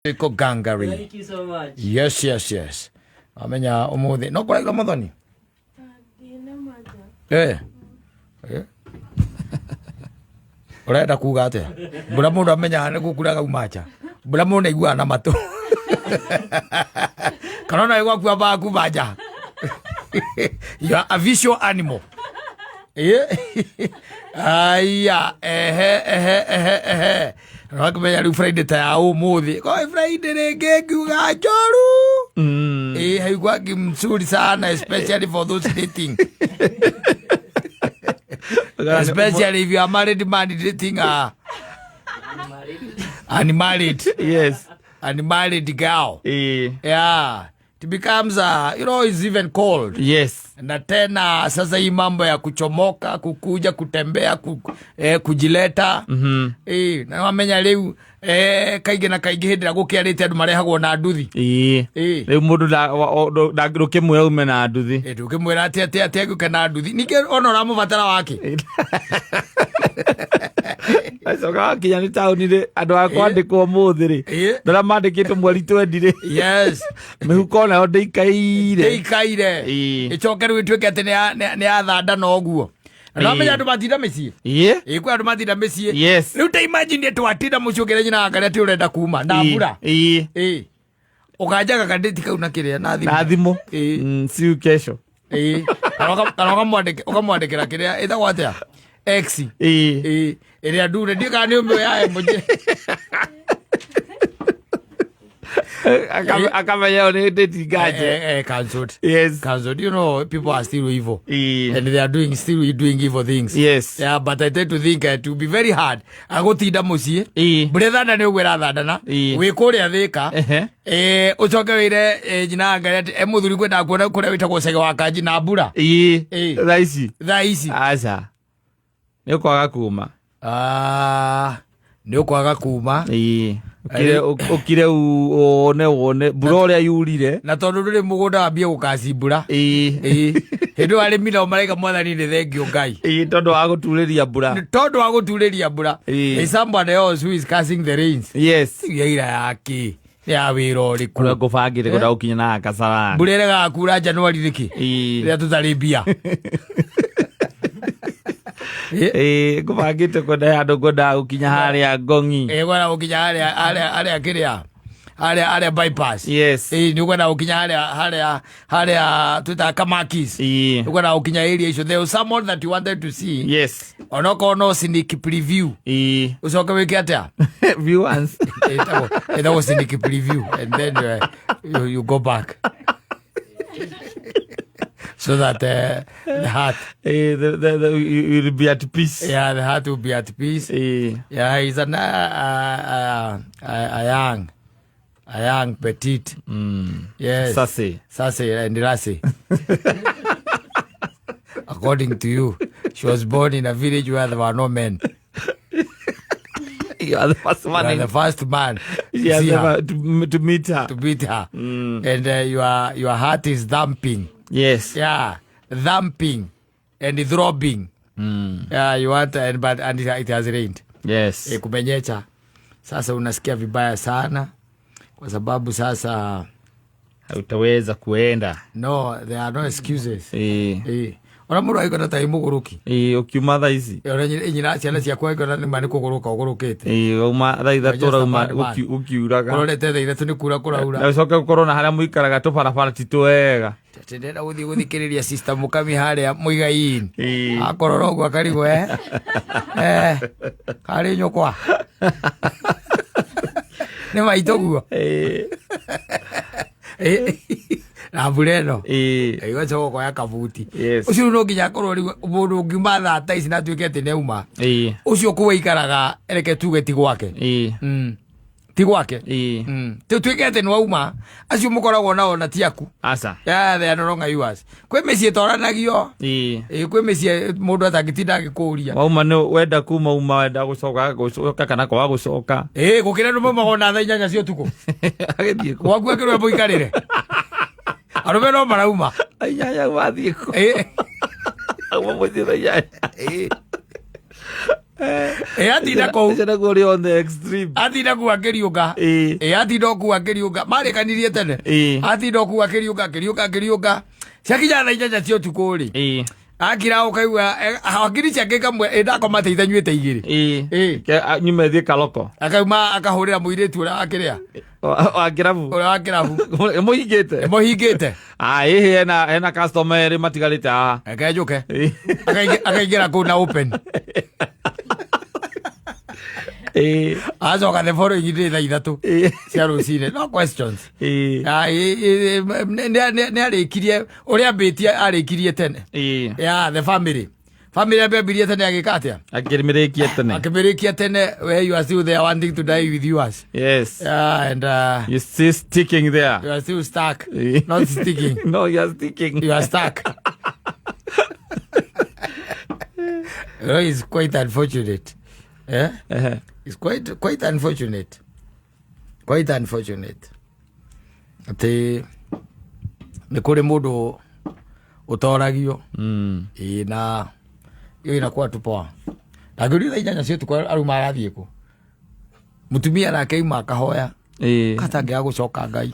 Iko gangari. Thank you so much. Yes. Amenya umuthi no kuraigua muthoni. Eh. Eh. Urenda kuga atia? Mbura mundu amenyaga nĩ gũkuraga uma nja. Mbura mundu aiguaga na matũ. Kana ona gwaku ambaga kuma nja. You are a visual animal. Eh. Aya, ehe ehe ehe ehe. Rakimenya rĩu Friday ta ya ũmũthĩ. Koi Friday rĩngĩ ngiuga njoru. Eh, haikuwa mzuri sana especially for those dating. Especially if you are married man dating a unmarried unmarried girl. Yeah. It becomes it's even cold. Na tena sasa hii mambo ya kuchomoka, kukuja, kutembea, kujileta. Na wamenya riu kaingĩ na kaingĩ hĩndĩ ĩrĩa gũkĩarĩte andũ marehagwo na nduthi. Rĩu mũndũ ndũkĩmwĩra ume na nduthi. Ndũkĩmwĩra atĩ atĩ atĩ agĩũke na nduthi. Ningĩ ona ũramũbatara wake. Acoka wakinya nĩ taũni rĩ, andũ a kwandĩkwo ũmũthĩ rĩ, arĩa mandĩkĩtwo mweri 20 rĩ, mĩhuko nayo ndĩikaire. Ndĩikaire. Ĩcoke rĩu ĩtuĩke atĩ nĩ ya thanda na ũguo. Na wamenya andũ matinda mĩciĩ. Kwĩ andũ matinda mĩciĩ. Rĩu ta imagine twatinda mũciĩ ũkĩra nyina wa karĩa atĩ ũrenda kuma na mbura. Ũkanjaga kandĩti kau na kĩrĩa na thimũ. Na thimũ. See you kesho. Kana ũkamwandĩkĩra kĩrĩa ĩtagwo atĩa? X. Ĩrĩa ndune ndiũĩ kana nĩ ũmĩũĩ ya emoji. Akamenya ĩyo nĩ date nganje. Cancelled. Cancelled. You know, people are still evil. And they are still doing evil things. Yeah, but I tend to think it will be very hard. Agũtinda mũciĩ. Mbura thanda nĩ ũguo ĩrathandana. Wĩ kũrĩa Thĩka. Ũcoke wĩre nyina wa Ngai atĩ, mũthuri ngwendaga kuona kũrĩa wĩtagwo Cege wa Kanji na mbura. Thaa ici. Thaa ici. Aca. Nĩ ũkwaga kuma. Nĩ ũkwaga kuma. Ũkire wone wone mbura ũrĩa yurire. Na tondũ ndũrĩ mũgũnda wambie gũkaci mbura. Hĩndĩ ĩyo arĩmi nao maraiga mwathani nĩ thengio Ngai. Tondũ wa gũturĩria mbura. Nĩ tondũ wa gũturĩria mbura. There is somebody else who is cursing the rains. Ira yake ya wĩra ũrĩkũ? Ũrĩa ngũbangĩte kwenda gũkinya na Kasarani. Mbura ĩregaga kura Januari nĩkĩ? Rĩrĩa tũtarĩ mbia. Ngũbangĩte kwenda handũ ngwendaga gũkinya harĩa Ngongi. Kwenda gũkinya harĩa harĩa harĩa kĩrĩa harĩa harĩa bypass. Nĩ ũkwenda gũkinya harĩa harĩa harĩa twĩtaga Kamakis. Nĩ ũkwenda gũkinya area icio. There was someone that you wanted to see. Onokorwo no sneak preview. Ũcoke wĩke atĩa? View once. Ĩtagwo sneak preview and then you go back. So that the heart, You will be at peace. Yeah, the heart will be at peace. Yeah, he's an a young petite. Yes. Sassy. Sassy and Lassie. According to you, she was born in a village where there were no men. You are the first man. You are the first man to She has see her. ever to meet her. To meet her. And your heart is thumping. Yeah, thumping and throbbing. Yeah, you want and but and it has rained. Kumenyecha. Sasa unasikia vibaya sana kwa sababu sasa hautaweza kuenda. No, there are no excuses. Ona mũndũ angĩkona ta mũgũrũki. Ũkiuma thaa ici. Ona nyina ciana ciakwa angĩkona nĩ ma nĩ kũgũrũka ũgũrũkĩte. Wauma thaa ithatũ Just a ũrauma bad man. gũkiuraga. Ũrorete thaa ithatũ nĩ kura kũraura. Na ũcoke ũkorwo na harĩa mũikaraga tũbarabara ti twega. Ndĩrenda gũthiĩ gũthikĩrĩria sister Mũkami harĩa Mũigai-inĩ. Akorora ũguo akarigwo, karĩ nyũkwa. Nĩ maitũ guo. Na mbura ĩno. Ĩgacoka ũkoya kabuti. Ũcio rĩu no nginya akorwo rĩu mũndũ ũngiuma thaa ta ici na atuĩke atĩ nĩ auma. Ũcio kũu aikaraga reke tuge ti gwake. Ti gwake. Tutuĩke atĩ nĩ wauma, acio mũkoragwo nao na ti aku. Aca. Yeah, they are no longer yours. Kwĩ mĩciĩ ĩtoranagio. Kwĩ mĩciĩ mũndũ atangĩtinda agĩkũria. Wauma nĩ wenda kuma uma wenda gũcoka, gũcoka kana kwaga gũcoka. Gũkĩra andũ maumagwo na thaa inyanya cia ũtukũ. Agĩthiĩ kũ? Gwaku akĩrwo mũikarĩre. Arũme no marauma. Thaa inyanya wathiĩ kũ? Auma mũciĩ thaa inyanya. Ĩ atinda kũu. Ũcio naguo ũrĩ on the extreme. Atinda kũu akĩriũnga. Ĩ atinda o kũu akĩriũnga, marĩkanirie tene. Atinda o kũu akĩriũnga, akĩriũnga, akĩriũnga, ciakinya thaa 8 cia ũtukũ rĩ, akira ũkaigua hakiri ciake kamwe ĩ ndakoma ta ithanyuĩte 2. Nyume thiĩ kaloko. Akauma akahũrĩra mũirĩtu ũrĩa wakĩrĩa wa kĩrabu. Ũrĩa wa kĩrabu. Mũhingĩte. Mũhingĩte. Ah, ĩhĩ hena customer erĩ matigarĩte haha. Reke njũke. Akaingĩra kũu na open. Acoka the following day thaa 3 cia rũcinĩ, no questions. Ah, nĩ arĩkirie ũrĩa ambĩtie, arĩkirie tene. Yeah, the family ambĩambirie tene, agĩka atĩa? Akĩmĩrĩkia tene. Akĩmĩrĩkia tene, where you are still there wanting to die with yours. Yeah, and You still sticking there. You are still stuck. Not sticking. No, you are sticking. You are stuck. It's quite unfortunate, eh? It's quite unfortunate, quite unfortunate atĩ nĩ kũrĩ mũndũ ũtoragio. Ĩĩ, na hiyo inakuwa tu poa. Ndangĩũria thaa 8 cia ũtukũ aruma arathiĩ kũ, mũtumia nake aima akahoya katangĩaga gũcoka Ngai.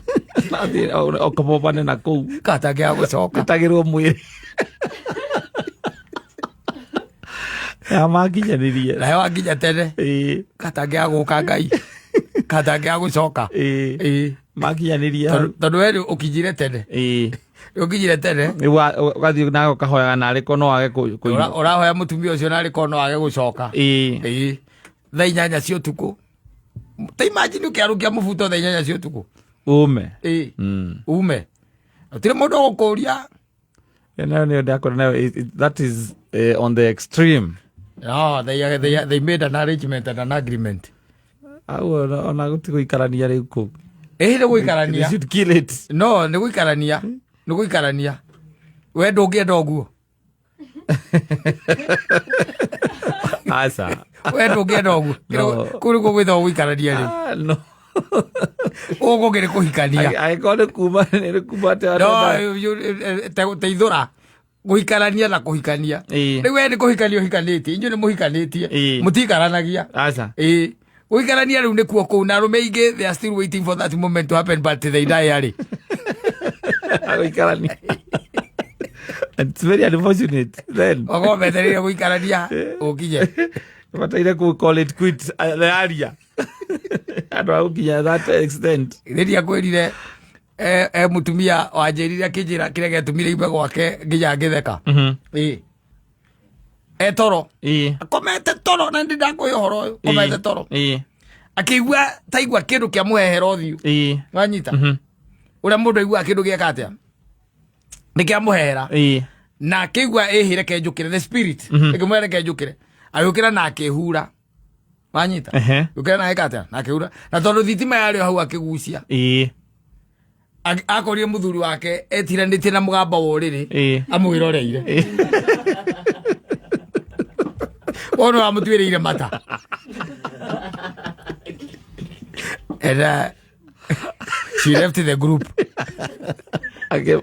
Nathiĩ ũkamobane na kũu. Katangĩaga gũcoka. Ĩtagĩrwo mwĩrĩ ya makinyanĩrie. Nawe wakinya tene. Katangĩaga gũka Ngai, katangĩaga gũcoka. Makinyanĩrie. Tondũ we rĩu ũkinyire tene. Ũkinyire tene. Rĩu ũgathiĩ nawe ũkahoyaga narĩ ko no wage kũinwo. Ũrahoya mũtumia ũcio narĩ korwo no age gũcoka. Ĩĩ, thaa 8 cia ũtukũ, ta imagine ũkĩarũkia mũbuto thaa 8 cia ũtukũ. Ume. Ĩĩ. Ume gũtirĩ mũndũ ũgũkũria. Nayo nĩyo ndakora nayo that is on the extreme. No, they made an arrangement and an agreement. Au ona gũti gũikarania rĩu kũu. Ĩĩ, nĩ gũikarania. They should kill it. No, nĩ gũikarania, nĩ gũikarania. We ndũngĩenda ũguo? Aca. We ndũngĩenda ũguo? No. Kũu nĩkuo gwĩtagwo gũikarania rĩu. Ah, no. Gũkũ kĩrĩ kũhikania. Angĩkorwo nĩ kuma atĩ No, teithũra gũikarania na kũhikania. Rĩu we nĩ kũhikania ũhikanĩtie, inyuĩ nĩ mũhikanĩtie. Mũtiikaranagia. Aca. Ĩĩ, gũikarania rĩu nĩkuo kũu, na arũme aingĩ they are still waiting for that moment to happen, but they die early. Gũikarania. It's very unfortunate then. Okorwo metereire gũikarania ũkinye. Bataire ku call it quits the area andũ a gũkinya that extent. Rĩrĩa kwĩrire mũtumia wanjĩrire akĩnjĩra kĩrĩa gĩatũmire ime gwake nginya ngĩtheka. Ĩĩ, etoro akomete toro, na ndĩ ndakũhe ũhoro ũyũ, komete toro, akĩigua taigua kĩndũ kĩa mũhehera ũthiũ. Wanyita ũrĩa mũndũ aiguaga kĩndũ gĩeka atĩa nĩ kĩa mũhehera. Na akĩigua ĩhĩ reke njũkĩre, the spirit ĩkĩmwĩra reke njũkĩre, agĩũkĩra na akĩhura, wanyita? Gũkĩra na ĩka atĩa na akĩhura, na tondũ thitima yarĩ o hau akĩgucia. Akorire mũthuri wake etiranĩtie na mũgamba wa ũrĩrĩ amwĩroreire, wona wamũtuĩrĩire mata, and she left the group.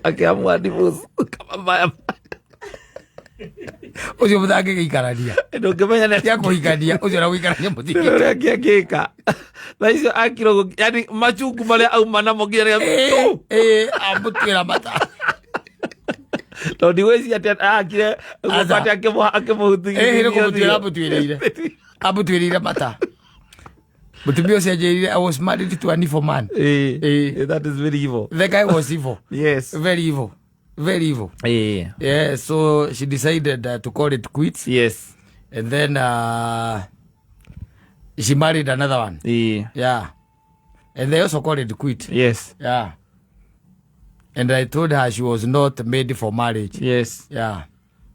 Akiamua divorce kama mbaya. Ũcio mũtangĩgĩikarania. Ndũngĩmenya nĩ tia kũhikania ũcio na gũikarania mũtingĩ. Ũrĩa kĩangĩka thaa icio akirwo, yani machungu marĩa auma namo nginya rĩrĩa Ĩĩ, amũtuĩra mata. Tondũ ndigwĩciria atĩ akire Aca. atĩ akĩmũhutithia. Ĩĩ, nĩ kũmũtuĩra amũtuĩrĩire mata. Mũtumia ũcio anjĩrire, "I was married to an evil man." That is very evil. The guy was evil. Very evil, very evil. Yeah, so she decided to call it quits. And then she married another one. Yeah, and they also called it quit. Yeah, and I told her she was not made for marriage. Yeah.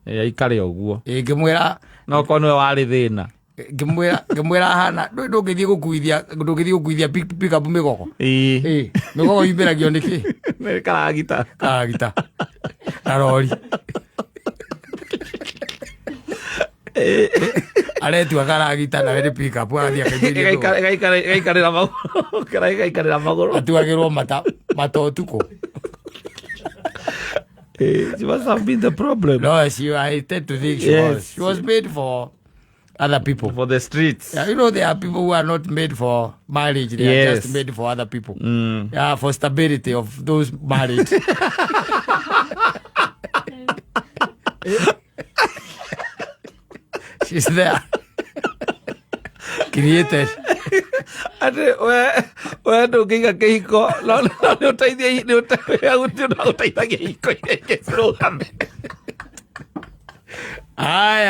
Aikare ũguo. Ĩ, ngĩmwĩra No korwo nĩwe warĩ thĩna. Ngĩmwĩra hana ndũngĩthiĩ gũkuithia pick up mĩgogo. Ĩ, mĩgogo yumĩragio nĩkĩ? Nĩ karagita. Karagita na rori aretua karagita nawe nĩ pick up agathiĩ akaimĩria mĩgogo. Ĩgaikarĩra magũrũ, karagĩgaikarĩra magũrũ. Atuagĩrwo mata mata ũtukũ. She must have been the problem. No, she, I tend to think she was. She was made for Other people. For the streets. Yeah, there are people who are not made for marriage. They are just made for other people. Yeah, for stability of those married. She's there. Created. Atĩ we ndũngĩiga kĩhiko, no nĩ ũteithie, nĩ ũteithagia ihiko iria ingĩ cirũgame. Aya.